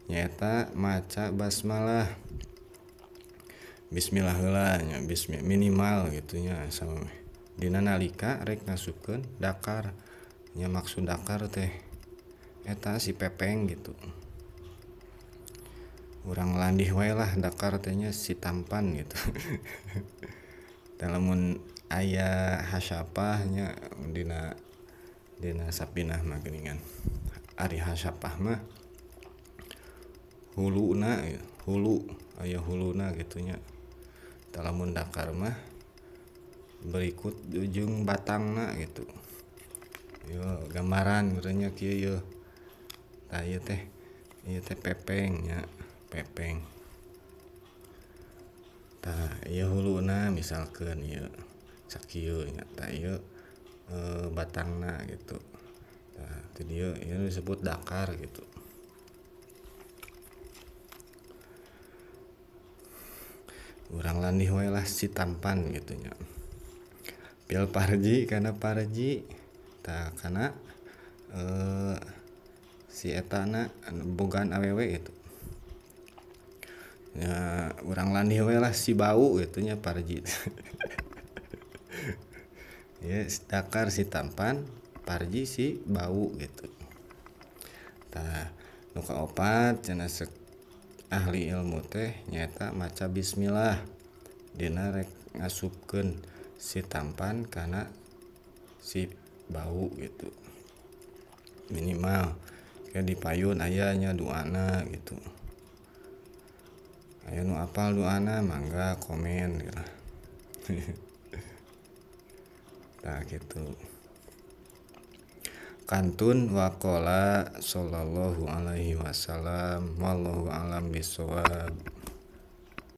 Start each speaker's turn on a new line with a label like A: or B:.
A: nyaeta maca basmalah. Bismillah heula nya, bismi minimal gitu nya sama dina nalika rek ngasupkeun dakar nya. Maksud dakar teh eta si pepeng gitu. Urang landih wae lah dakar teh nya si tampan gitu. Lamun aya hasyafah nya dina dina sapinah mah geuningan. Ari hasyafah mah huluna, hulu aya huluna gitu nya. Lamun dakar mah berikut ujung batangna gitu. Yo gambaran urangnya kieu yeuh. Tah ieu teh pepeng nya, pepeng. Tah ieu huluna misalkeun ieu sakieu nya, tah ieu batangna gitu. Tah teu dieu ieu disebut dakar gitu. Urang landih wae lah si tampan gitu nya. Pil parji kana parji tah kana si etana anu bogaan awewe gitu. Ya urang landih wae lah si bau gitu nya parji. Ya dakar si tampan, parji si bau gitu. Tah nu kaopat cenah ahli ilmu teh nyaeta maca bismillah dina rek ngasupkeun si tampan kana si bau gitu. Minimal kayak di payun aya nya doana gitu. Aya nu apal doana mangga komen gitu. Tah gitu. Kantun waqala sallallahu alaihi wasallam wallahu alam bisawab.